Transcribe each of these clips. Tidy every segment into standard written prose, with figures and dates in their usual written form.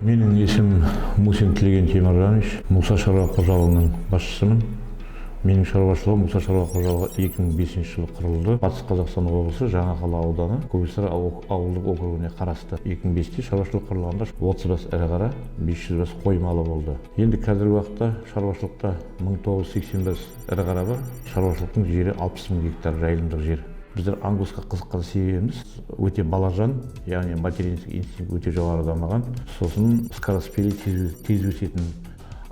Менің есімім Мусин Тілеген Теміржанович, Мұса шаруа қожалығының басшысымын. Менің шаруашылығым, Мұса шаруа қожалығы, 2005 жылы құрылды. Батыс Қазақстан облысы, Жаңақала ауданы, Көксарай ауылдық округіне қарасты. 2005-те шаруашылық құрылғанда 30 бас ірі қара, 500 бас қой малы болды. Енді қазіргі уақытта шаруашылықта 1980 бас ірі қара бар. Шаруашылықтың жері 60 мың гектар жайылымдық жер. Біздер ангусқа қызыққан себебіміз – өте балажан, яғни материнский инстинкт өте жоғары дамыған, сосын скороспелый, тез, тез өсетін.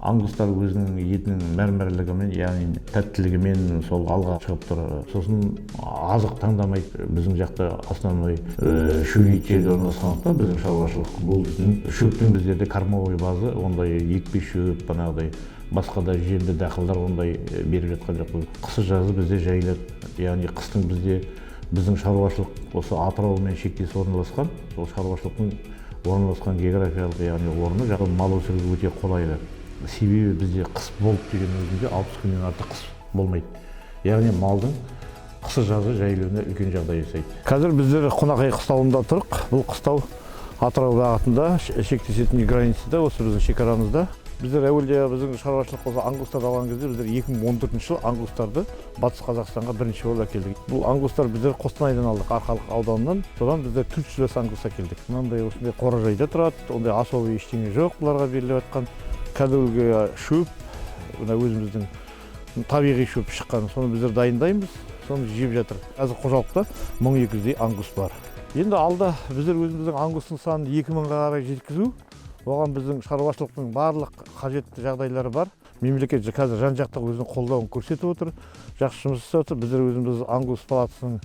Ангустар өзінің етінің мәрмәрлігімен, яғни тәттілігімен сол алға шығып тұр. Сосын азық таңдамайды. Біздің жақта основной шөлейт жерде орналасқандықтан, біздің шаруашылық бұл дейтін шөптің, біздерде кормовой база ондай екпе шөп, бағанағыдай басқа да жемді дақылдар ондай беріп жатқан жоқпыз. Қысы жазы бізде жайылады, яғни қыстың бізде, біздің шаруашылық осы Атыраумен шектес орналасқан. Сол шаруашылықтың орналасқан географиялық, яғни орны жағы мал өсіруге өте қолайлы. Себебі бізде қыс болды деген өзінде 60 күннен артық қыс болмайды, яғни малдың қысы жазы жайылуына үлкен жағдай жасайды. Қазір біздер Қонақай қыстауында тұрық. Бұл қыстау Атырау бағытында шектесетін границада, осы біздің шекарамызда. Біздер әуелде біздің шаруашылық осы ангустарды алған кезде, біздер 2014 жылы ангустарды Батыс Қазақстанға бірінші болып әкелдік. Бұл ангустар біздер Қостанайдан алдық, Арқалық ауданынан. Содан біздер 400 бас ангус әкелдік. Мынандай, осындай қоражайда тұрады, ондай особый ештеңе жоқ. Бұларға беріліп жатқан кәдімгі шөп, мына өзіміздің табиғи шөп шыққан, соны біздер дайындаймыз, соны жеп жатыр. Қазір қожалықта 1200-дей ангус бар. Енді алда біздер өзіміздің ангустың санын 2000-ға қарай жеткізу, оған біздің шаруашылықтың барлық қажетті жағдайлары бар. Мемлекет қазір жан жақты өзінің қолдауын көрсетіп отыр, жақсы жұмыс жасап отыр. Біздер өзіміз ангус палатасының,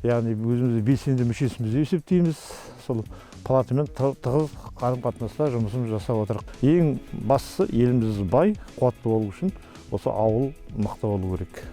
яғни өзімізді белсенді мүшесіміз деп есептейміз. Сол палатамен тығыз қарым қатынаста жұмысымызды жасап отырмық. Ең бастысы, еліміз бай, қуатты болу үшін осы ауыл мықты болу керек.